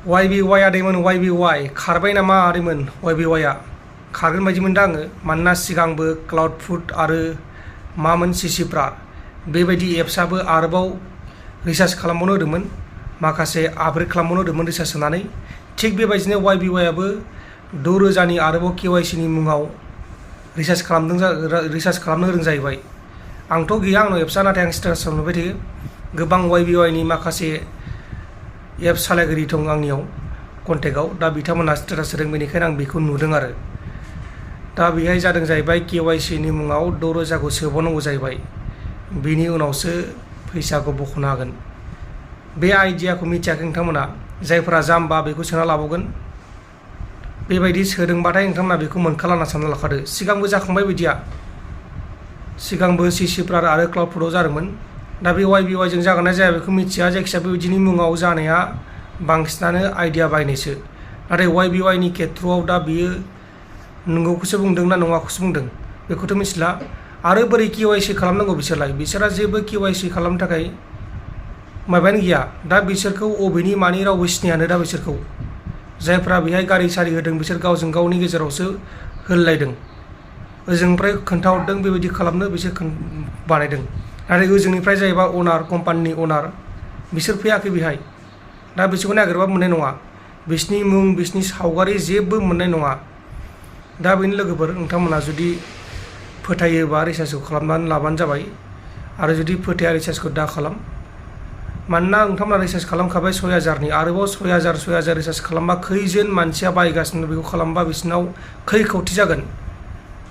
Ybyआ आदैमोन Ybyआ खारबाय नामा आदैमोन Ybyआ खारगोन बायदि मोनदों आङो मानोना सिगांबो क्लाउड फुड आरो मामोन सिसिफ्रा बेबायदि एप्सआबो आरोबाव रिसार्च खालामबावनो होदोंमोन माखासे आपग्रेड खालामबावनो होदोंमोन रिसार्च होनानै थिग बेबायदिनो Ybyआबो 6000नि आरोबाव KYCनि मुङाव रिसार्च खालामनो होदों जाहैबाय आंथ' गैया आंनाव एप्सआ नाथाय आं स्टेटासआव नुबाय थायो गोबां Ybyनि माखासे एप्स सालायगिरि दं आंनियाव कन्टेक्टआव दा बिथांमोना स्टेटास होदों बेनिखायनो आं बेखौ नुदों आरो दा बेहाय जादों जाहैबाय KYCनि मुङाव 6000खौ सोबावनांगौ जाहैबाय बिनि उनावसो फैसाखौ बख'नो हागोन बे आइडियाखौ मिथियाखै नोंथांमोना जायफोरा जाम्बा बेखौ सोना लाबावगोन बेबायदि सोदोंबाथाय नोंथांमोना बेखौ मोनखाला होनना सानना लाखादो सिगांबो जाखांबाय बिदिया सिगांबो सिसिफ्रा आरो क्लाउड फुडआव जादोंमोन दा बे Ybyजों जागोन ना जाया बेखौ मिथिया जायखिजाया बेबायदिनि मुङाव जानाया बांसिनानो आइडिया बायनायसो नाथाय Ybyनि खेथ्रआव दा बियो नंगौखौसो बुंदों ना नङाखौसो बुंदों बेखौथ' मिथिला आरो बोरै KYC खालामनांगौ बिसोरहा जेबो KYC खालामनो थाखाय माबायानो गैया दा बिसोरखौ अबेनि मानि रावबो सिनायानो दा बिसोरखौ जायफ्रा बेहाय गारि सारि होदों बिसोर गावजों गावनि गेजेरावसो होलायदों ओजोंनिफ्राय खोन्थाहरदों बेबायदि खालामनो बिसोर बानायदों नाथाय ओजोंनिफ्राय जाहैबा अनार कम्पानिनि अनार बिसोर फैयाखै बेहाय दा बिसोरखौ नागिरबा मोननाय नङा बिसिनि मुं बिसिनि सावगारि जेबो मोननाय नङा दा बेनि लोगोफोर नोंथांमोना जुदि फोथायोबा रिसार्चखौ खालामनानै लाबानो जाबाय आरो जुदि फोथाया रिसार्चखौ दा खालाम मानोना नोंथांमोना रिसार्च खालामखाबाय 6000नि आरोबाव 6000 रिसार्च खालामबा खैजोन मानसिया बायगासिनो बेखौ खालामबा बिसिनाव खै खौथि जागोन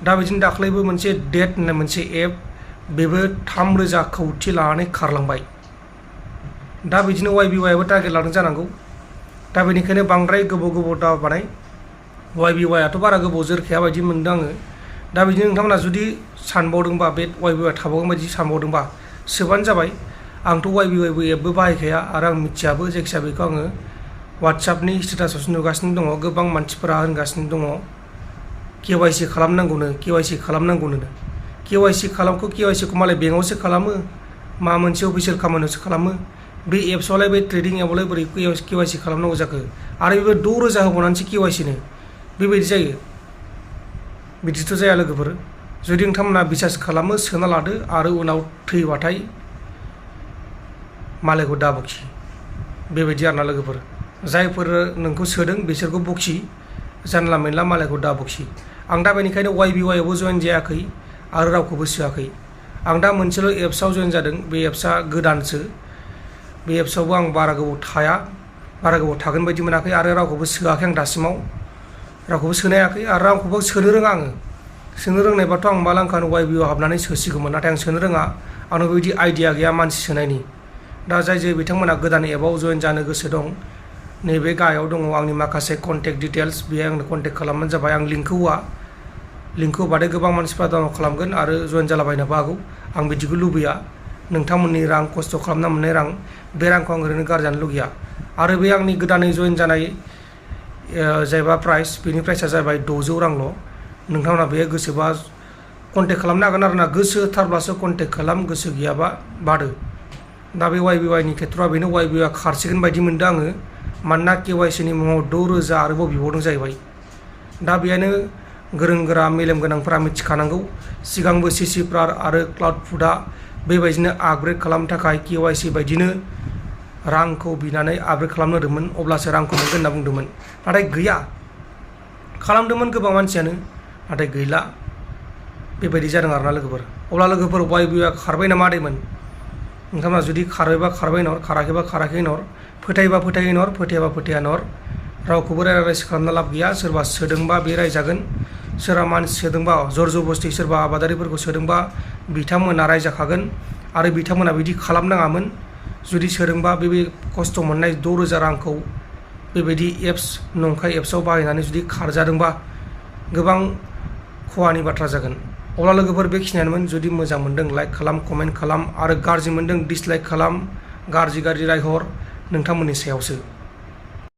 दा बिदिनो दाख्लैबो मोनसे डेट होननाय मोनसे एप बेबो 3000 खौथि लानानै खारलांबाय दा बिदिनो Ybyआबो टारगेट लादों जानांगौ दा बेनिखायनो बांद्राय गोबाव दा बानाय Ybyआथ' बारा गोबाव जोरखाया बायदि मोनदों आङो दा बिदिनो नोंथांमोना जुदि सानबावदोंबा बे Ybyआ थाबावगोन बायदि सानबावदोंबा सोबानो जाबाय आंथ' Ybyबो एपबो बाहायखाया आरो आं मिथियाबो जायखिजाया बेखौ आङो वाट्सएपनि स्टेटासआवसो नुगासिनो दङ गोबां मानसिफोरा होनगासिनो दङ KYC खालामनांगौनो KYC खालामखौ मालाय बेंकआवसो खालामो मा मोनसे अफिसियेल खामानियावसो खालामो बे एप्सआवलाय बे ट्रेडिं एपआवलाय बोरै KYC खालामनांगौ जाखो आरो बेबो 6000 होबावनानैसो KYCनो बेबायदि जायो बिदिथ' जाया लोगोफोर जुदि नोंथांमोना बिसास खालामो सोना लादो आरो उनाव थैबाथाय मालायखौ दा बखि बेबायदि आरोना लोगोफोर जायफोर नोंखौ सोदों बिसोरखौ बखि जानला मेनला मालायखौ दा बखि आं दा बेनिखायनो Ybyआवबो जयेन जायाखै आरो रावखौबो सोआखै आं दा मोनसेल' एप्सआव जयेन जादों बे एप्सआ गोदानसो बे एप्सआवबो आं बारा गोबाव थागोन बायदि मोनाखै आरो रावखौबो सोआखै आं दासिमाव रावखौबो सोनो हायाखै आरो रावखौबो सोनो रोङा आङो सोनो रोंनायबाथ' आं मालांखानो Ybyआव हाबनानै सोसिगौमोन नाथाय आं सोनो रोङा आंनाव बेबायदि आइडिया गैया मानसि सोनायनि दा जाय बिथांमोना गोदान एपआव जयेन जानो गोसो दं नैबे गाहायाव दङ आंनि माखासे कन्टेक्ट डिटेल्स बेहाय आंनो कन्टेक्ट खालामबानो जाबाय आं लिंकखौ होबाथाय गोबां मानसिफ्रा डाउनलड खालामगोन आरो जयेन जालाबायनोबो हागौ आं बिदिखौ लुबैया नोंथांमोननि रां खस्थ' खालामना मोननाय रां बे रांखौ आं ओरैनो गारजानो लुगैया आरो बे आंनि गोदानै जयेन जानाय जायबा प्राइस बेनि प्राइसआ जाबाय 600 रांल' नोंथांमोना बेहाय गोसोबा कन्टेक्ट खालामनो हागोन आरोना गोसोथारब्लासो कन्टेक्ट खालाम गोसो गैयाबा बादो दा बे Ybyनि खेथ्रआ बेनो Ybyआ खारसिगोन बायदि मोनदों आङो मानोना KYCनि मुङाव 6000 आरोबाव बिबावदों जाहैबाय दा बेहायनो गोरों गोरा मेलेम गोनांफोरा मिथिखानांगौ सिगांबो सिसिफ्रा आरो क्लाउड फुडआ बेबायदिनो आपग्रेड खालामनो थाखाय KYC बायदिनो रांखौ बिनानै आपग्रेड खालामनो होदोंमोन अब्लासो रांखौ मोनगोन होनना बुंदोंमोन नाथाय गैया खालामदोंमोन गोबां मानसियानो नाथाय गैला बेबायदि जादों आरोना लोगोफोर अब्ला लोगोफोर Ybyआ खारबाय नामा आदैमोन नोंथांमोना जुदि खारबायबा खारबाय नर खाराखैबा खाराखै नर फोथायोबा फोथायै नर फोथायाबा फोथाया नर रावखौबो रायलायसो खालामना लाब गैया सोरबा सोदोंबा बे रायजागोन सोरबा मानसि सोदोंबा जर जबस्ति सोरबा आबादारिफोरखौ सोदोंबा बिथांमोना रायजाखागोन आरो बिथांमोना बिदि खालामनाङामोन जुदि सोदोंबा बे खस्थ' मोननाय 6000 रांखौ बेबायदि एप्स नंखाय एप्सआव बाहायनानै जुदि खारजादोंबा गोबां खहानि बाथ्रा जागोन अब्ला लोगोफोर बेखिनियानोमोन जुदि मोजां मोनदों लाइक खालाम कमेन्ट खालाम आरो गाज्रि मोनदों डिसलाइक खालाम गाज्रि रायहर नोंथांमोननि सायावसो